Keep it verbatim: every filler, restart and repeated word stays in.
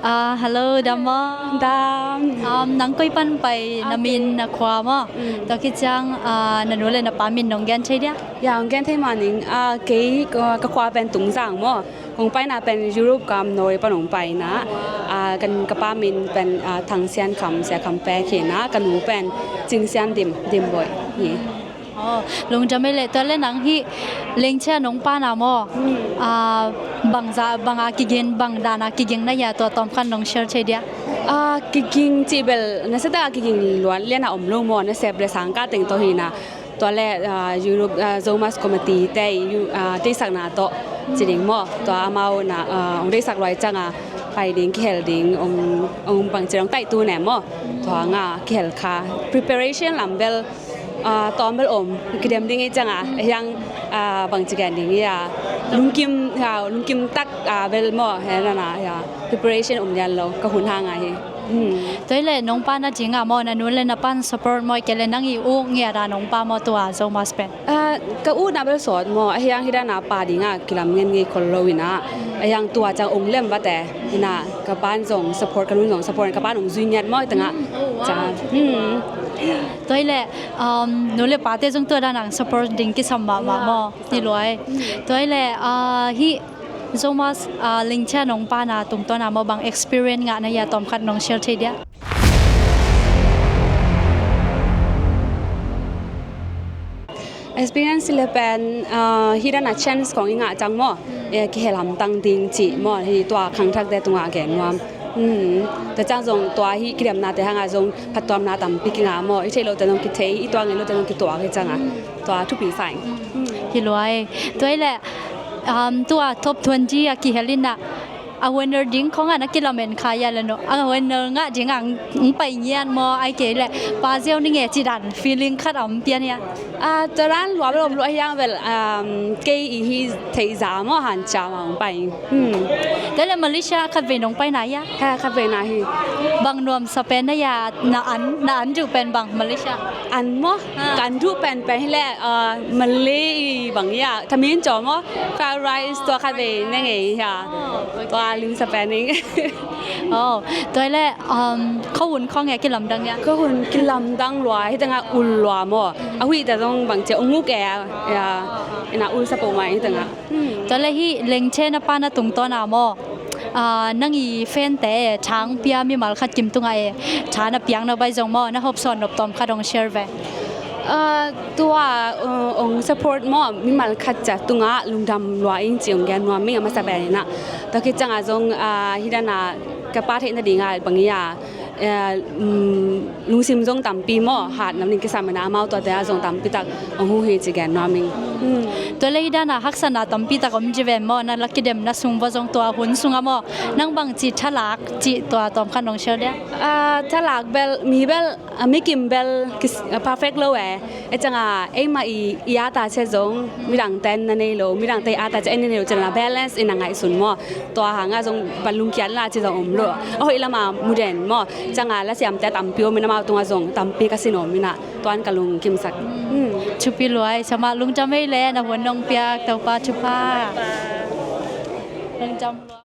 Ah, hello, dam maw? Dam. Um, nang koi pan pai, na min, na khua maw? Mm. Tua khit ciang, ah, na nu le na pa min nong gen thei dia? Ya, hong gen thei mah ning. Ah, kei, ka, ka khua pen Tungzang maw. Kong paina pen Europe gam Norway pan hong paina. Ah, kan, ka pa min pen, ah, Thang Sian Kham, Sia Kham Pek hi na. Ka nu pen Cing Sian Dim, Dim Boih hi. Oh, lungdam ei leh. Tua leh nang hih Lengchia nong pana maw? Hmm. Ah, bangzah, banga kiging, bang dana kiging na hia, tua tawmkhat nong share thei dia? Ah, kiging cih bel, na seta kiging luat liana om lo maw, na sep le sangka teng tawh hi na. Tua leh, ah, Europe, ah, Zomus Committee te, yu-, ah, deihsakna tawh ci ding maw. Tua amau na, ah, hong deihsak luai cianga pai ding, kihel ding, hong, hong bangci dong taih tu ne maw. Tua nga kihel kha. Preparation lam bel, ah, tawm bel om, kidem ding hi cianga, hiang, ah, bangci gen ding hi a. Lungkim, ah, lungkim tak, ah, bel maw, he na na, ya. Preparation om lian lo, ka hun hanga hi. Hmm. Tua hi leh nong pana dinga maw, na nu le na pan support maw, kei le nang i u ngia da nong pa maw tua Zomus pen? Ah, ka u na bel sawt maw, a hiang hi dana pa dinga kilam ngen ngei khol lo ina. A hiang tua ciang ong lem vate ina, ka pan zong support, ka nun zong support, ka pan ong zui ngiat maw itanga. Hmm. Tua hi leh, um, nu le pate zong tua dana support ding kisam mahmah maw. Ni luai. Tua hi leh, ah, hih Zomus, ah, Lengchia nong pana tungtawna maw, bang experience ngah na hia, tawmkhat nong share thei dia? Experience le pen, ah, hi dana chance kong i ngah ciang maw, eh, kihel hamtang ding cih maw, hi tua khangthakte tungah gen nuam. Hmm. Tua ciang zong tua hi kidemnate hanga zong phattuamna tampi kingah maw, i theih lote zong kithei, i tuak ngei lote zong kituak hi cianga. Tua thupi sa ing. Hi luai. Tua hi leh, um, tua top twenty a kihel ina, a winner ding khonga na kilamen kha hia le no, a winner ngah dinga ng pai ngiat maw, ai kei leh pa ziau ning e ci dan feeling khat om pian hia? Ah, tua dan lua bel om lua hiang bel, um, kei i hi thei za maw, hanciam a hong pai. Hmm. Tua leh Malaysia khatvei nong paina hia? Ha, khatvei na hi. Bang nuamsa pen na hia, na an, na an duh pen bang Malaysia? An maw? Ha. Ka an duh penpen hi leh, ah, Malay bang hia, thamin caw maw, fried rice tua khatvei ne ngei hia. Oh, okay. Tua limsa pen ing. Oh, tua hi leh, um, khuahun khong e kilamdang hia? Khuahun kilamdang lua, hi tanga ul lua maw. A huih ta zong bangci ong uk e, ya. Ina ul sa po mai hi tanga. Hmm. Tua leh hih Lengchia na pana tungtawna maw, ah, nang i fante tha hong pia mimal khat kim tunga e, tha na piakna bai zong maw, na hopsawn nop tawmkhat hong share ve. Ah, tua, uh, hong support maw, mimal khat ciat tungah lungdam lua ing ci hong gen nuam ing a masa pen ina. Tua khit cianga zong, ah, hi dana ka pa theihna dinga bang hia, eh, um, lungsim zong tampi maw, hatna ning kisam ina, amau tuate ah zong tampi tak hong huh hi ci gen nuam ing. Hmm. Tua leh hi dana haksatna tampi tak om ci ven maw, na la kidemna sung va zong tua hun sunga maw, nang bangci thalak cih tua tawmkhat nong share dia? Ah, thalak bel, mi bel, ah, mi kim bel kis-, ah, perfect lo e. E cianga, eima i, i ata ciat zong, midangte na nei lo, midangte i ata ciat ei na nei lo, cianga balance ina ngaihsun maw. Tua hanga zong van lungkiat la ci zong om lo. A hoih lama muden maw. Cianga lasiamte tampi om ina, amau tunga zong tampi ka sin om ina. Tuan ka lungkimsak. Hmm. Thupi luai, sa mah lungdam ei leh, na hun nong piak, Topa thupha. Lungdam luai.